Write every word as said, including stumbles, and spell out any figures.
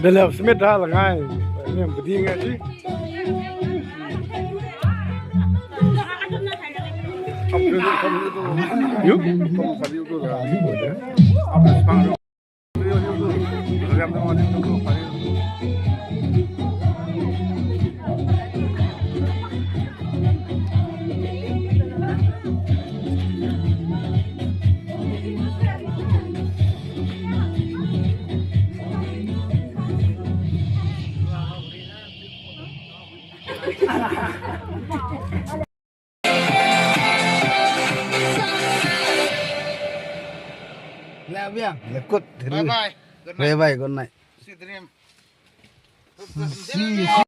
Belap Smith ha la ngai. Ni bdi ngai ti. Yup. Lah biang, lah kut. Bye bye. Good night. Bye bye, good night. Sweet dream. See you.